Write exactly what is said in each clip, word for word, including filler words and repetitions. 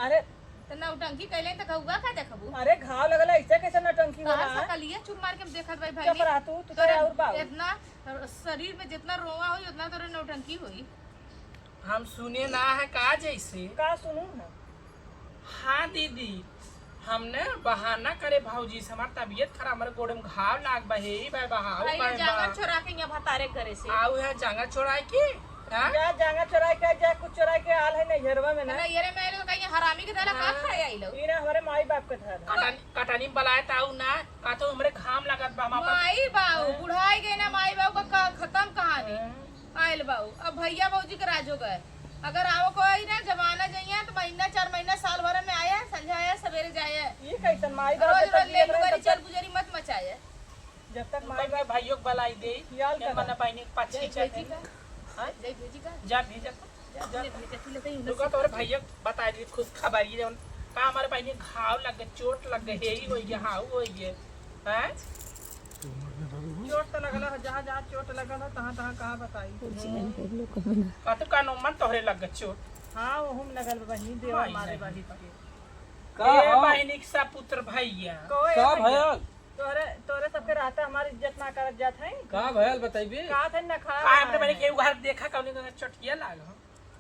अरे, त नौटंकी कैले त घउआ का देखबू? अरे, घाव लगल है, ऐसे कैसे नौटंकी कहाँ होला, हैं? सकलिया चुप मार के देखत बाई चुप भाई। रह तू, तू तोरे तोरे और बाऊ। इतना शरीर में जितना रोवा होई, उतना तोरे नौटंकी होई। हम सुने ना है का जैसे? का सुनू ना? हाँ दीदी, हमने बहाना करे भौजी से, हमार तबीयत खराब, हमारे गोड़े में घाव लाग बा, हे ई बा, बहाव अरे, बा, जांगर बा। चोरा के यहाँ भतारे घरे से। आऊ है जांगर चोराए के? हाँ? जा जांगर चोराए के, जा कुछ चोराए के आल है नैहरवा में ना। नैहरे में आइल तो कहीं हरामी के दाला का हाँ। खाए आइल हो? ई ना हमारे माई बाप के घर है। कटन-, कटनी में बलाए ताऊ ना, का तो हमरे घाम लागत बा, हम अपन माई बाऊ, हाँ। बुढ़ाई गए ना माई बाऊ का, का खत्म कहानी। हाँ। आइल बाऊ, अब भैया भौजी के राज हो गए। अगर आओ कोई ना, जमाना जइया तो महीना, चार महीना, साल भर में आया, संझा आया, सवेरे जाया। ये कैसन माई बाप रोज जब रोज तक ले जियत रहे, लुगारी तब तक चल गुजरी मत मचाया। जब तक माई उनके बाप भाइयों के बलाई दे, खियाल जब करा। मना बहिनी के पाछे जय चल भेजी दे। का? हाँ? जय भेजी का? जा भेजा तो। जा, जा। ले भेजा, तू ले कहीं रुका, तोरे भैया के बता दी खुश खबरी, जौन का हमारे बहिनी घाव लग गए, चोट लग गए, हेई होई गए, हाउ होई गए। हैं? चोट तो लगल है, जहाँ जहाँ चोट लगल है, तहाँ तहाँ कहाँ बताई। कुर्सी बंद कर लो, कभी ना। का तो कानो मन तोहरे लग गए चोट। हाँ, ओहू में लगल बा बहिनी, देवर माई मारे नहीं। बाहित के। का ए हो? बहिनी के सपुत्र भैया। कोई का भैया? भयल? तोरे, तोरे सबके रहता हमार इज्जत ना करत जात है। का भयल बतैबी? का थे ना खा का हमरे बहिनी के उघार देखा कौनी का चटिया लाग हो?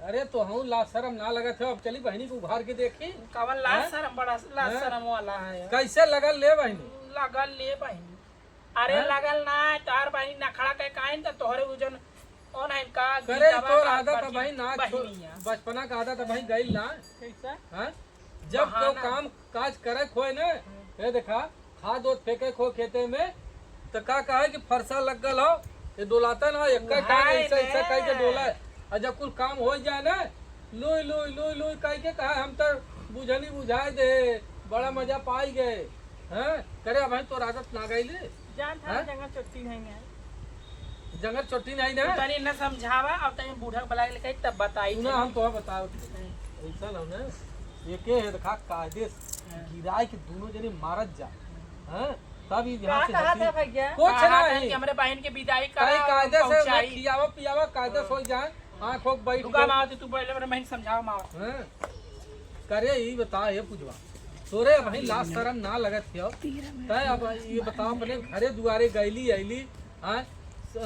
अरे तो हूँ लाज शरम ना लगत है, अब चली बहिनी को उघार के देखी। कवन लाज हैं? शरम, बड़ा लाज हैं? शरम वाला है। कैसे लगल ले बहिनी? लगल ले बहिनी। अरे हैं? लगल ना, तार बहिनी नखड़ा के काइन त तोहरे उ जन ओन है का करे गीतवा तोर का आदत है बहिनी, बहिनी ना, छो-, बहिनिया। बचपना का आदत है बहिनी गइल ना। कैसा? हैं? जब बहाना। केहू काम काज करे खोए ना, हम्म। ये देखा, खाद ओद फेंके खो खेते में, त का कहे कि फरसा लग गल हो, ये डोलाता ना, एक हाय टाइम ऐसा, ऐसा ने। कह के डोला है। और जब कुल काम हो जाए ना, लुई, लुई, लुई, लुई कह के कहा, हम तो बुझनी बुझाए दे, बड़ा मजा पाई गए। हैं? करे, अब तो आदत ना गई ले। जान था हैं? जंगल चोटी नहीं है। जंगल चोटी नहीं ना? तनी न समझावा, अब तनी बूढ़ा के बुला के लेके आई, तब बताई सुना, तनी। हम तो बताओ। हम्म। ऐसा ना ना, एके है देखा, कायदे से हाँ। गिराए के दोनों जने मारत जा। हाँ। हैं? तब ई यहाँ का से कहा हटी। था भैया? कुछ कहा था नहीं। कि हमरे बहन के विदाई करा, कहीं कायदे से पहुंचाई। खियावा पियावा कायदे से हाँ। हो जाए। आँख होक बैठ रुका गई। माँ, तू पहले मेरे बहन समझाओ माँ। हैं? करे ई बता, हे पूजवा, तोरे अबहीं लाज शरम ना लगत हियो? तै अब ई बताओ, अपने घरे दुआरे गइली अइली, हाँ?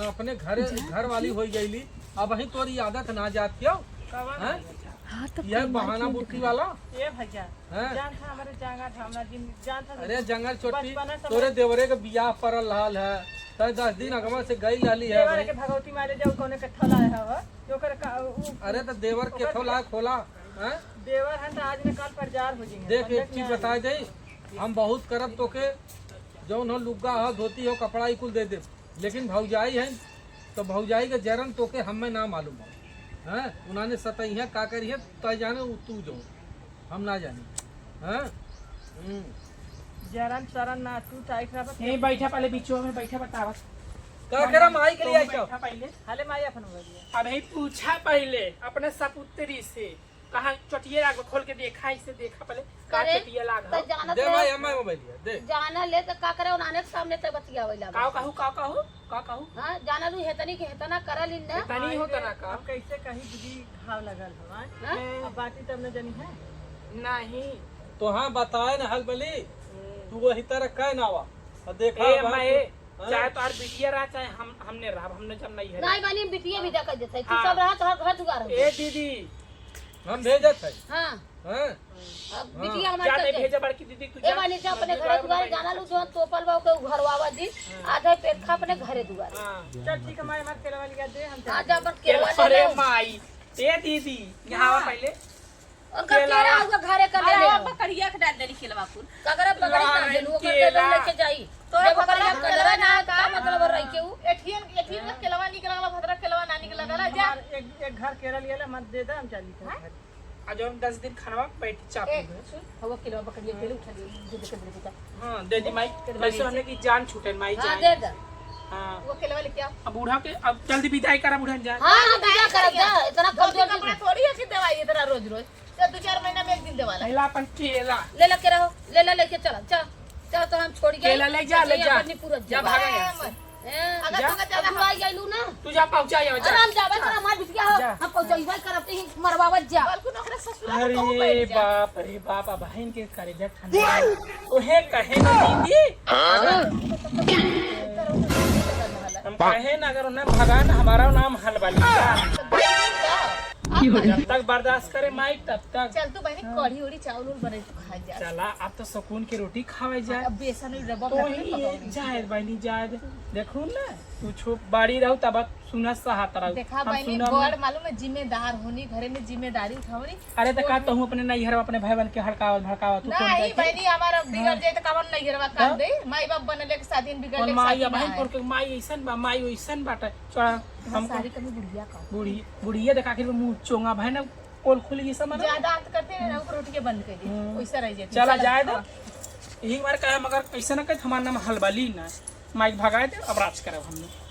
अपने घरे घर वाली होइ गइली, अबहीं तोरी आदत ना जात हियो? कवन हैं? आदत? हाँ, तो यह कोई बहाना मार बुद्धि वाला। ए भैया, हैं? जान था हमारे जांगर था, हमरा जिन-, जान था अरे जंगल चोटी, बचपना से तोरे हमारे देवरे के बियाह परल हाल है, तै दस दिन अगवा से गइल रहली है देवर भाई। के भगवती मारे जाऊ, कौने के ठला है, हवा? ओकर का, उ, अरे, त देवर ओकर केथो लायक होला, हैं? देवर हन त आज न काल प्रचार हो जाइहैं, देख, समझे एक कि चीज ना? बताए दे, हम बहुत करब तोके, जौन हो लुग्गा हो, धोती हो, कपड़ा, ई कुल दे देब, लेकिन भौजाई है, तो भौजाई के जरन तोके हमें ना मालूम हो, हैं? उन्होंने सतैया का करिहैं, तय जाने उ तू जो। हम ना जानी। हाँ? हम्म। जरन सरन ना, तू टाइट रह। यहीं बैठा पहले, बीचवा में बैठा, बतावा। का करा माई के लिए तुम आई बैठा पहले। हले माई अपन बोलिए। अबे पूछा पहले अपने सपुत्री से, कहाँ चटिये राख खोल के देखा, इसे देखा पहले, का करे, चटिये लाग तो हो? जानत दे ले, माई, हमारे मोबाइल दे। जाना ले तो का करे, उन्हाने के सामने ते बतियावे लागे। का कहू, का कहू? का कहू? हाँ, जाना लू, हेतनी के हेतना करल इन ना। हेतनी होता ना का? अब कैसे कहीं दीदी घाव लगल हो, हाँ? हाँ? अब बाटी तब न जनी है? नहीं। तो हाँ, बताए ना हल बली, हम्म। तू वही तरह कह ना आवा। अब देखा ए, भाई, मैं, हाँ? चाहे तोहार बिटिया रहा, चाहे हम, हमने रहा, हमने जब नहीं है। नहीं बनी, बिटिया भी देखा देते, तू हाँ। सब रहा, तोहार घर दुआर हो। ए दीदी। हम भेजत है। हाँ। हैं? अब हाँ। बिटिया हमारे जा, नहीं चलते। भेजा बड़की दीदी, तू ए जा। बानी जा अपने घरे दुआरे जाना लू, जो तोपल बा ओके उघरवावा दी। हाँ। आधा पेट खा अपने घरे दुआरे। हाँ। चल ठीक है, मैं हमारे केला वाली का दे, हम हाँ, जा अपन केला केला ले अरे ले। माई, ए दीदी, यहाँ आवा हाँ। पहले। उनका केला। केला हुआ घरे कर ले अरे ले। बकरिया के डाल देली केलवा कुल। ककरा बकरी का लाइन देलू, ओकर केला। केला लेके जाई। तोरा जब ओकर पकड़ा केला केला ना ना का का मतलब रही के उ? एठियन, एठियन का केलवा निकल गला, भद्रा केलवा ना निकल गला, जा। हमार एक, एक घर केला लिया ले, मत दे दे, हम चली थे हाँ? घर। आ जौन दस दिन खनवा बैठ चाप ए, में। सुन, हवा किलो बकरिया के उठा ले, दे दे, दे दे, दे दे। हाँ, दे दी माई। तेरे कैसे बड़ी हमने की जान छूटे माई हाँ, जान। दे दे। हाँ। वो किलो लेके आओ। अब बूढ़ा के, अब जल्दी विदाई करा बूढ़ा जान। हाँ, हाँ, विदा करब जा, इतना कमजोर कपड़ा थोड़ी है कि दवाई इतना रोज रोज। तो दो चार महीना में एक दिन देवाला। पहला अपन केला। ले ला के रहो, ले ला लेके चला, चल। चल तो हम छोड़ गए। केला ले जा, ले जा। अपनी पूरा जा, भागा यहाँ से। अगर जा। तू ज्यादा अगुआई गइलू ना। तू जा पहुँचा, जा, जा। आराम जावे कर, हमार बिटिया हो। जा। हम पहुँचइबे करब, तू ही मरवावत जा। बल्कि ओकरा ससुरा में कहूँ अरे बैठ जा। बाप रे बाप, अब बहन के करेजा ठंडा। ओहे कहे ना दीदी। हाँ? हम कहे ना, अगर उन्हें भगा ना, हमारा नाम हलवाली। जब तक बर्दाश्त करे माई, तब तक। चल तू बहनी, हाँ। कढ़ी उढ़ी चावल उल बने तू खा जा। चला, अब तो सुकून के रोटी खावे जाए। अब बेसन उल रबा तो बना के ही पकौड़ी। जाए बहनी, जाए दे। देखू ना, तू छुप बाड़ी रहू, तब सुना सहात रहू। देखा हम बहनी, सुना बड़ ना। मालूम है, जिम्मेदार होनी, घरे में जिम्मेदारी उठावनी। अरे तो का तू अपने नैहर अपने भाई बहन के हड़कावत भड़कावत तू ना, कौन ई जाके? बहनी हमारा बिगड़ हाँ? जाए तो कवन नैहरवा काट हाँ? दे? माई बाप बनले के शादी में बिगड़ कौन ले के माई शादी अब ना बहन है। तोर के माई ऐसन बा, माई ऐसन बाटे। चला, हम सारी कमी बुढ़िया का। बूढ़ी, बुढ़िया देख आखिर में मुँह चोंगा भाई ना, पोल खुली ये सब मतलब। ज्यादा आत करते हैं ना, ऊपर उठ के बंद कर दे। हम्म। वैसा रह जाती। चला चला, जाए दो। हाँ। एक बार कहे मगर ऐसा ना कहे, हमारा नाम हलवाली ना। माइक भगाए दे, अब राज करब हमने।